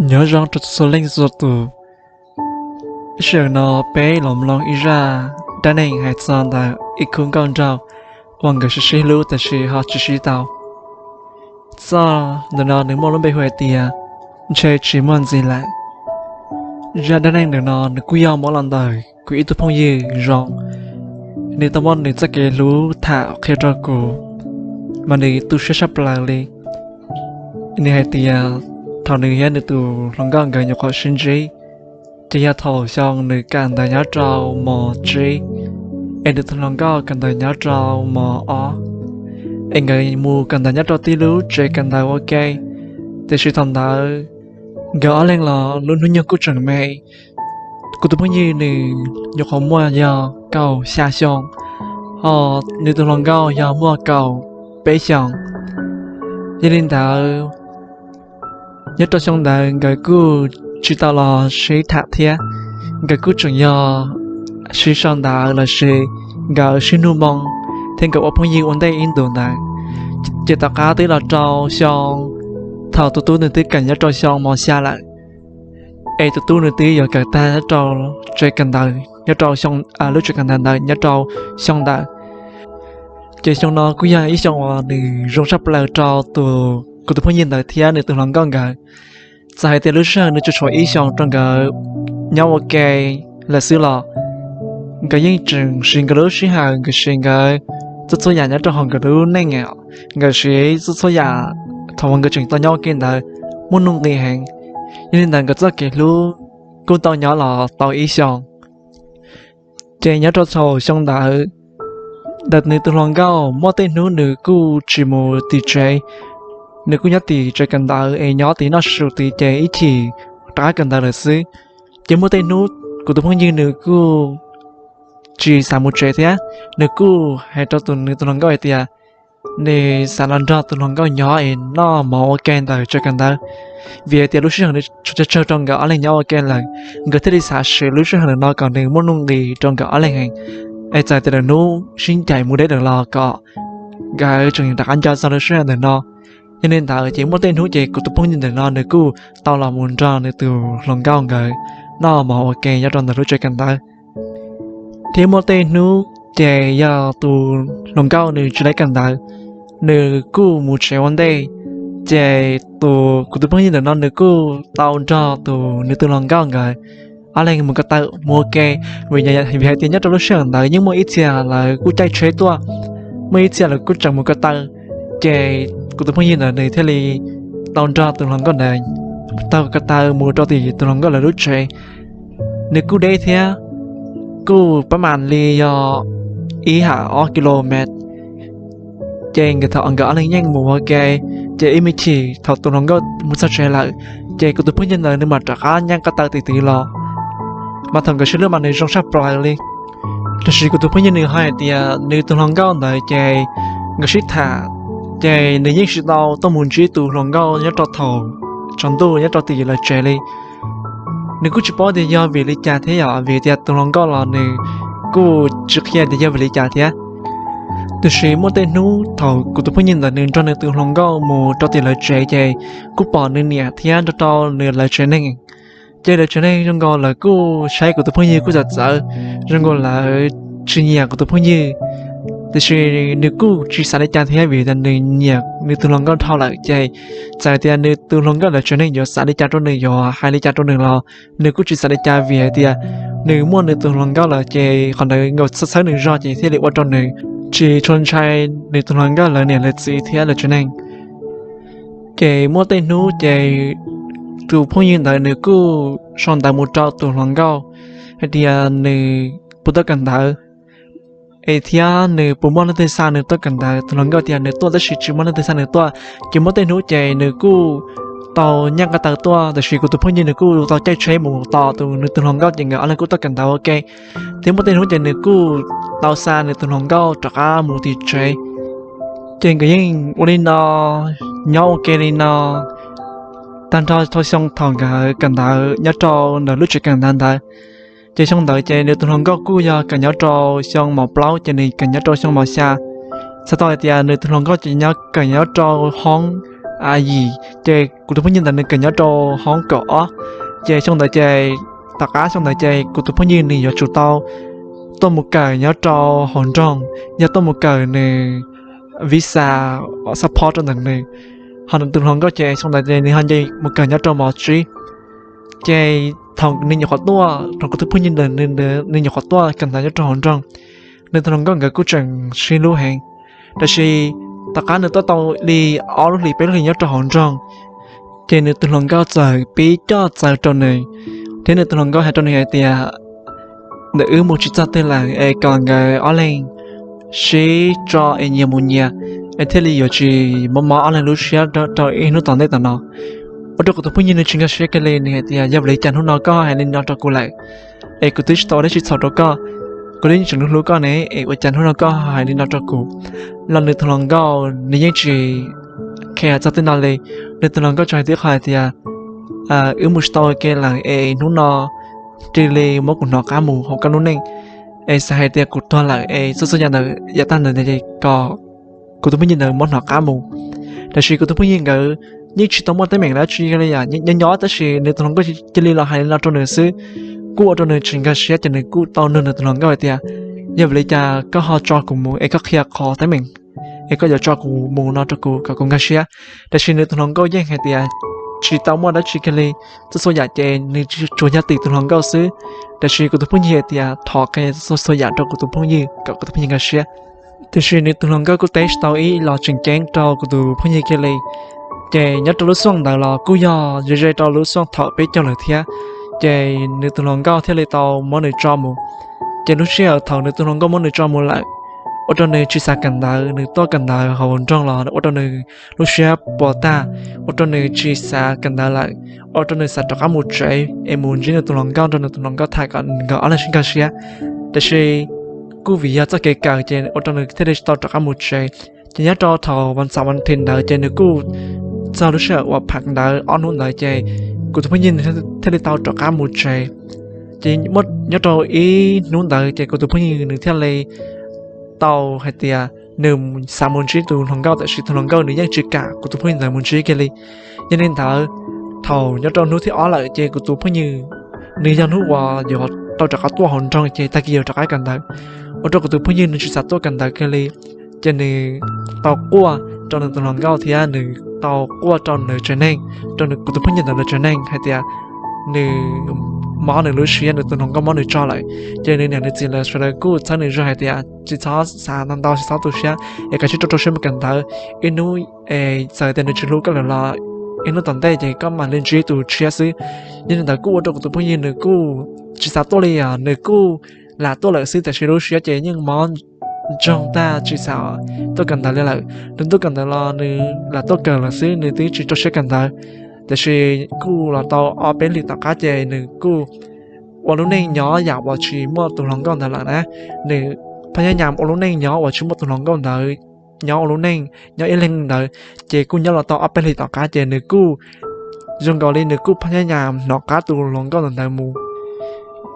Nyob zoo rau txhua leej txhua tus. Sij hawm no peb los mloog ib zaj dab neeg hais txog ntawm ib khub nkauj nraug uas nkawd sib sib hlub tab sis ho tsis sib tau. Zaj ntawm no nws muaj lub npe hu hais tias Ntshe Tsis Muaj Ntxiv Lawm. Zaj dab neeg ntawm no nws kuj yog muab los ntawm kuv ib tug phooj ywg zoo, nws tau muab nws txoj kev hlub tham qhia rau kuv, mas nws tu siab tshaj plaws li. Nws hais tias thaum nws thiab nws tus hluas nkauj nkawd nyuam qhuav sib ntsib, ces yog thaum xyoo nws kawm ntawv nyob rau mos tsib, es nws tus hluas nkauj kawm ntawv nyob rau mos ob, es nkawd mus kawm ntawv nyob rau tib lub tsev kawm ntawv ua ke. Tiam sis thaum ntawd nkawd ob leeg los lub hnub nyoog kuj tseem me. Kuv tus phooj ywg nws nyuam qhuav muaj yog kaum xya xyoo, ho nws tus hluas nkauj yog muaj kaum peb xyoos. Yog li ntawd, nyob rau xyoo ntawd nkawd kuj tsis tau los sib tham thiab, nkawd kuj tseem yog sib sau ntawv lossis nkawd sib nug moo thiab nkawd ua phooj ywg ua ntej ib ntus ntawd. Ces tom qab twb los rau xyoo, thaum tus tub nws twb kawm nyob rau xyoo mos xya lawm, es tus tub nws twb yuav kawm tag nyob rau tsev kawm ntawv nyob rau lub tsev kawm ntawv ntawd nyob rau xyoo ntawd. Ces xyoo no kuj yog ib xyoo uas nws zoo tshaj plaws rau tus, kuv tus phooj ywg ntawd thiab nws tus hluas nkauj nkawd. Txawm hais tias lub sij hawm nws tsuas tshuav ib xyoos rau nkawd nyob ua ke lawm xwb los nkawd yeej tseem siv nkawd lub sij hawm, nkawd siv nkawd txhua txhua yam nyob rau hauv nkawd lub neej, nkawd siv txhua txhua yam thaum uas nkawd tseem tau nyob ua ke ntawd muaj nuj nqis heev. Yog li ntawd nkawd txoj kev hlub kuj tau nyob los tau ib xyoos. Ces nyob rau thaum xyoo ntawd, ntawm nws tus hluas nkauj muaj tej hnub nws kuj tsis mus tim tsev, nws kuj nyob tim tsev kawm ntawv es nyob tim noj su tid ces ib chim rov qab kawm ntawv lawm xwb. Ces muaj tej hnub kuv tus phooj ywg nws kuj tsis xav mus tsev thiab, nws kuj hais rau tus, nws tus hluas nkauj hais tias nws xav los nrog tus hluas nkauj nyob es noj mov ua ke ntawm tsev kawm ntawv, vim hais tias lub sij hawm nws tshuav tsawg tsawg rau nkawd ob leeg nyob ua ke lawm, nkawd thiaj li xav siv lub sij hawm ntawm no kom nws muaj nuj nqis rau nkawd ob leeg heev. Es txawm tias lawv hnub sib ncaim mus deb lawm los kom nkawd tseem rov qab nco txog lub sij hawm ntawm no. Yog li ntawd ces muaj tej hnub ces kuv tus phooj ywg ntawm no nws kuj tau los mus nrog nws tus hluas nkauj nkawd noj mov ua ke nyob rau ntawm lub tsev kawm ntawv. Thiab muaj tej hnub ces yog tus hluas nkauj nws tsis laiv kawm ntawv, nws kuj mus tsev ua ntej, ces tus, kuv tus phooj ywg ntawm no nws kuj tau nrog tus, nws tus hluas nkauj nkawd ob leeg mus ko taw mus ua ke, vim, vim hais tias nyob rau lub sij hawm ntawd yeej muaj ib txhia lawv kuj caij tsheb tuaj, muaj ib txhia lawv kuj tseem mus ko taw, ces kuv tus phooj ywg ntawd nws thiaj li tau nrog tus hluas nkauj ntawd taug ko taw mus rau tim tus hluas nkauj lawv lub tsev. Nws kuj deb thiab, kuj pab mam li yog ib ham ob kis lus mev. Ces nkawd thaum nkawd ob leeg yeej mus ua ke, ces ib me chim thaum tus hluas nkauj mus txog tsev lawm, ces kuv tus phooj ywg ntawd nws mam rov qab nyaj ko taw tim tid los. Mas thaum nkawd sib hlub mas nws zoo tshaj plaws li. Tab sis kuv tus phooj ywg nws ho hais tias nws tus hluas nkauj ntawd ces nkawd sib tham, ces nws yeej tsis tau tuaj mus ntsib tus hluas nkauj nyob rau thaum tsaus ntuj nyob rau tim lawv tsev li. Nws kuj tsis paub tias yog vim li cas thiab, yog vim tias tus hluas nkauj los nws kuj tsis qhia tias yog vim li cas thiab. Tiam sis muaj tej hnub thaum kuv tus phooj ywg ntawd nws nrog nws tus hluas nkauj mus rau tim lawv tsev ces kuj pom nws niam thiab nrog rau nws lawv tsev neeg. Ces lawv tsev neeg zoo nkaus lawv kuj saib kuv tus phooj ywg kuj txawv txawv, zoo nkaus lawv tsis nyiam kuv tus phooj ywg. Tiam sis nws kuj tsis xav li cas thiab vim tias nws nyiam nws tus hluas nkauj dhau lawm ces txawm tias nws tus hluas nkauj lawv tsev neeg yuav xav li cas rau nws, yuav hais li cas rau nws los nws kuj tsis xav li cas vim hais tias nws muaj nws tus hluas nkauj lawm ces qhov ntawd nkaus txhawb txhawb nws zog ces thiaj li ua rau nws tsis tshua ntshai nws tus hluas nkauj lawv niam lawv txiv thiab lawv tsev neeg. Ces muaj tej hnub ces tus phooj ywg ntawd nws kuj sau ntawv mus rau tus hluas nkauj hais tias nws puas tuaj kawm ntawv, es thiab nws puas muaj leej twg xa nws tuaj kawm ntawv. Tus hluas nkauj tias nws tuaj tab sis tsis muaj leej twg xa nws tuaj. Ces muaj tej hnub ces nws kuj tau nyaj ko taw tuaj, tab sis kuv tus phooj ywg nws kuj tau caij tsheb mus tos tus, nws tus hluas nkauj ces nkawd ob leeg kuj tuaj kawm ntawv ua ke. Thiab muaj tej hnub ces nws kuj tau xa nws tus hluas nkauj rov qab mus tim tsev. Ces nkawd yeej ua li no, nyob ua ke li no tag nrho txhua xyoo thaum nkawd kawm ntawv nyob rau ntawm lub tsev kawm ntawv ntawd. Ces xyoo ntawd ces nws tus hluas nkauj kuj yog kawm nyob rau xyoo mos plaub ces nws kawm nyob rau xyoo mos xya. Txhais tau hais tias nws tus hluas nkauj ces nyob kawm nyob rau hoob yim, ces kuv tus phooj ywg ntawd nws kawm nyob rau hoob kaum ob. Ces xyoo ntawd ces, tom qab xyoo ntawd ces kuv tus phooj ywg nws yuav tsum tau tuaj mus kawm nyob rau hauv nroog, yog tuaj mus kawm nws visa support rau ntawm nws. Ho nws tus hluas nkauj ces xyoo ntawd ces nws ho nce mus kawm nyob rau mos tsib. Ces thaum nws nyuam qhuav tuaj, thaum kuv tus phooj ywg ntawd nws nyuam qhuav tuaj kawm ntawv nyob rau hauv nroog, nws tus hluas nkauj nkawd kuj tseem sib hlub heev. Tab sis tom qab nws tuaj tau li ob lub hlis peb lub hlis nyob rau hauv nroog, ces nws tus hluas nkauj txawm pib coj txawv rau nws, thiab nws tus hluas nkauj hais rau nws hais tias ntawm wb mus tsis txog twg lawm es kom nkawd ob leeg sib tso es nyias mus nyias, es thiaj li yuav tsis mob mob ob leeg lub siab rau ib hnub tom ntej tom no. Ua rau kuv tus phooj ywg nws tsis nkag siab kiag li, nws hais tias yog vim li cas hnub no koj hais li no rau kuv lawm, es kuv twb tsis tau ua dab tsi txhaum rau koj, kuv twb yeej tseem hlub hlub koj ne, es ua cas hnub no koj hais li no rau kuv? Los nws tus hluas nkauj nws yeej tsis khe txog tej no li. Nws tus hluas nkauj tsuas hais tib qho hais tias wb mus tsis tau ua ke lawm es hnub no cia li muab kuv hnov qab mus hauv koj lub neej, es xav hais tias kuv tuag lawm es txhua txhua yam ntawd yav tag ntawd ces kom kuv tus phooj ywg ntawd muab hnov qab mus. Tab sis kuv tus phooj ywg nkawd yeej tsis tau muaj teeb meem dab tsi li yom, nyob nyob tab sis nws tus hluas nkauj cia li los hais li no rau nws xwb, kuj ua rau nws tsis nkag siab ces nws kuj tau nug nws tus hluas nkauj hais tias yog vim li cas koj ho tso kuv mus es koj qhia qhov teeb meem es koj yuav tso kuv mus no rau kuv kom kuv nkag siab. Tab sis nws tus hluas nkauj yeej hais tias tsis tau muaj dab tsi kiag li, txhua txhua yam ces nws tsuas yog tim tus hluas nkauj xwb. Tab sis kuv tus phooj ywg hais tias thov qhia txhua txhua yam rau kuv tus phooj ywg kom kuv tus phooj ywg nkag siab. Tiam sis nws tus hluas nkauj kuj teb tsis tau ib los tseem ceeb rau kuv tus phooj ywg kiag li. Ces nyob rau lub xyoo ntawd los kuj yog ze ze rau lub xyoo thaum peb caug lawm thiab. Ces nws tus hluas nkauj thiaj li tau muab nws tso mus. Ces lub sij hawm thaum nws tus hluas nkauj muab nws tso mus lawm, ua rau nws tsis xav kawm ntawv, nws tuaj kawm ntawv hauv nroog los ua rau nws lub siab puas tag, ua rau nws tsis xav kawm ntawv lawm, ua rau nws xav rov qab mus tsev es mus ntsib nws tus hluas nkauj rau nws tus hluas nkauj tham kom nkawd ob leeg sib nkag siab. Tab sis kuj vim yog txoj kev kawm ces ua rau nws thiaj li tsis tau rov qab mus tsev. Ces nyob rau thaum vas xaum vas thiv ntawd ces nws kuj txog lub sij hawm uas phav ntawv ob hnub ntawd ces kuv tus phooj ywg nws thiaj li tau rov qab mus tsev. Ces nyob rau ib hnub ntawd ces kuv tus phooj ywg nws thiaj li tau hais tias nws xav mus ntsib tus hluas nkauj, tab sis tus hluas nkauj nws yeej tsis kam kuv tus phooj ywg ntawd mus ntsib kiag li. Yog li ntawd, thaum nyob rau hnub thib ob lawm ces kuv tus phooj ywg nws yog hnub uas yuav tau rov qab tuaj hauv nroog ces tag kis yuav rov qab kawm ntawv, ua rau kuv tus phooj ywg nws tsis xav tuaj kawm ntawv kiag li. Ces nws tau quaj rau nws tus hluas nkauj thiab nws tau quaj rau nws tsev neeg, rau kuv tus phooj ywg ntawd nws tsev neeg hais tias nws mob nws lub siab, nws tus hluas nkauj muab nws tso lawm. Ces nws niam nws txiv lawv sawv daws kuj txhawb nws zog hais tias tsis txhob xav ntau ntau, tsis txhob tu siab, es kav tsij rau rau siab mus kawm ntawv. Ib hnub es txawm tias nws tsis hlub koj lawm los ib hnub tom ntej ces koj mam li ntsib tus tshiab xwb. Yog li ntawd kuj ua rau kuv tus phooj ywg nws kuj tsis xav tuaj li os, nws kuj lam tuaj lawm xwb tab sis lub siab ces yeej mob ntsoog tag tsis xav tuaj kawm ntawv li lawm. Nws tuaj kawm ntawv los nws lam tuaj kawm lawm xwb, nws twb tsis rau siab kawm ntawv. Tab sis kuj los tau ob peb hlis tom qab ces nws kuj ua lub neej nyob yam uas tsis muaj tus hluas nkauj ntawd lawm na. Nws phaj nyab nyas ua lub neej nyob uas tsis muaj tus hluas nkauj ntawd, nyob ua lub neej nyob ib leeg ntawd. Ces kuj nyob los tau ob peb hlis tom qab ces nws kuj zoo nkaus li nws kuj phaj nyab nyas hnov qab tus hluas nkauj ntawd mus.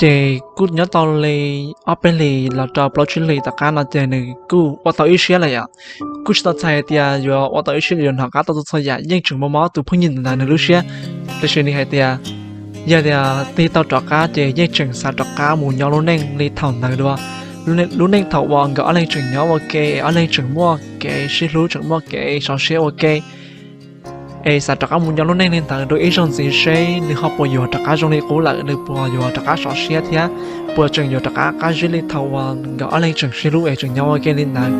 Ces kuj nyob tau li ob peb hlis los rau plaub tsib hlis tom qab no ces nws kuj ua tau ib siab lawm yom. Kuj tsis tau txhais hais tias yuav ua tau ib siab yuav hnov qab tau txhua txhua yam, yeej tseem mob mob tus phooj ywg ntawd nws lub siab. Tab sis nws hais tias yog tias tig tau rov qab ces yeej tseem xav rov qab mus nyob lub neej li thaum ntawd dua. Lub neej thaum uas nkawd ob leeg tseem nyob ua ke, ob leeg tseem muaj kev sib hlub, tseem muaj kev sov siab ua ke. Es xav rov qab mus nyob lub neej li ntawd dua ib zaug ntxiv seb nws ho puas yuav rov qab zoo li qub lawm, nws puas yuav rov qab sov siab thiab puas tseem yuav rov qab qab zib li thaum uas nkawd ob leeg tseem sib hlub es tseem nyob ua ke li ntawd.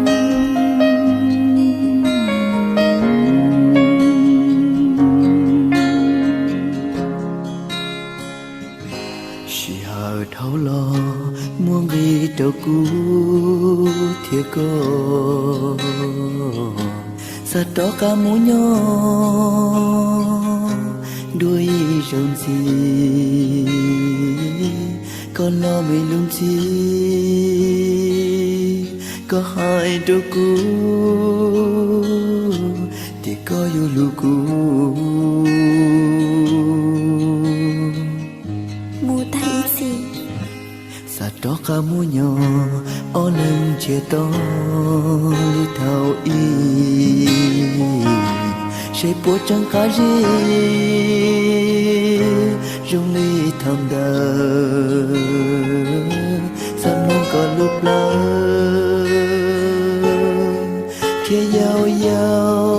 Sij hawm dhau los muaj nqis rau kuv thiab koj. Xav rov qab mus nyob dua ib zaug ntxiv, koj los me lub ntxhi, koj hais rau kuv tias koj yuav hlub kuv mus tag ib txhis. Qab mus nyob ob leeg ntsiag to li thaum ub, seb puas tseem qab zib zoo li thaum ntawd. Xav mloog koj lub plawv thiab yau yau,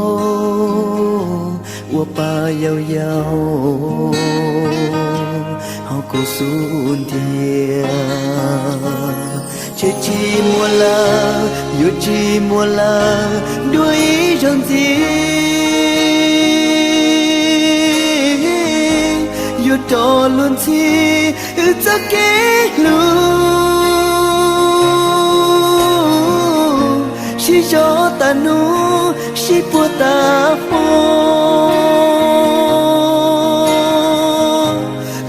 ua pa yau yau hauv kuv xub ntiag. Tsis tsis muaj lawm, yuav tsis muaj lawm dua ib zaug ntxiv, yuav rov luag ntxhi wb txoj kev hlub. Sib zog tas hnub, sib puag tas hmo,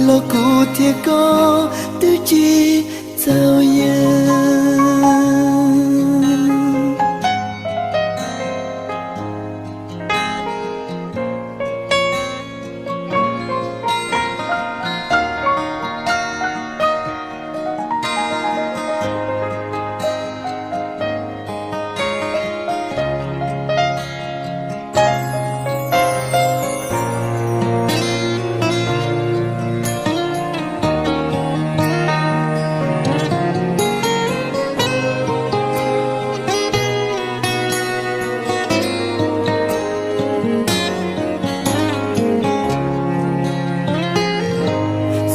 los kuv thiab koj twb tsis txaus yeej.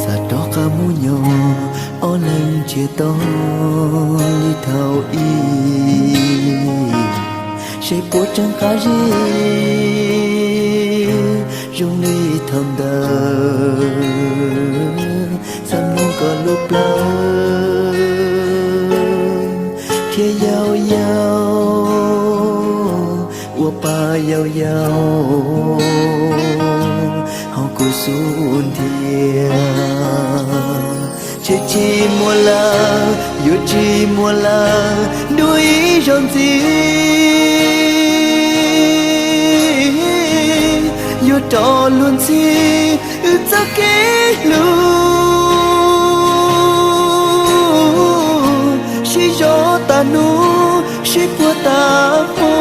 Xav rov qab mus nyob ob leeg ntsiag to li thaum ub, seb puas tseem qab zib zoo li thaum ntawd. Xav mloog koj lub plawv thiab yau yau, ua pa yau yau hauv kuv xub ntiag. Tsis tsis muaj lawm, yuav tsis muaj lawm dua ib zaug ntxiv, yuav rov luag ntxhi wb txoj kev hlub. Sib zog tas hnub, sib puag tas hmo,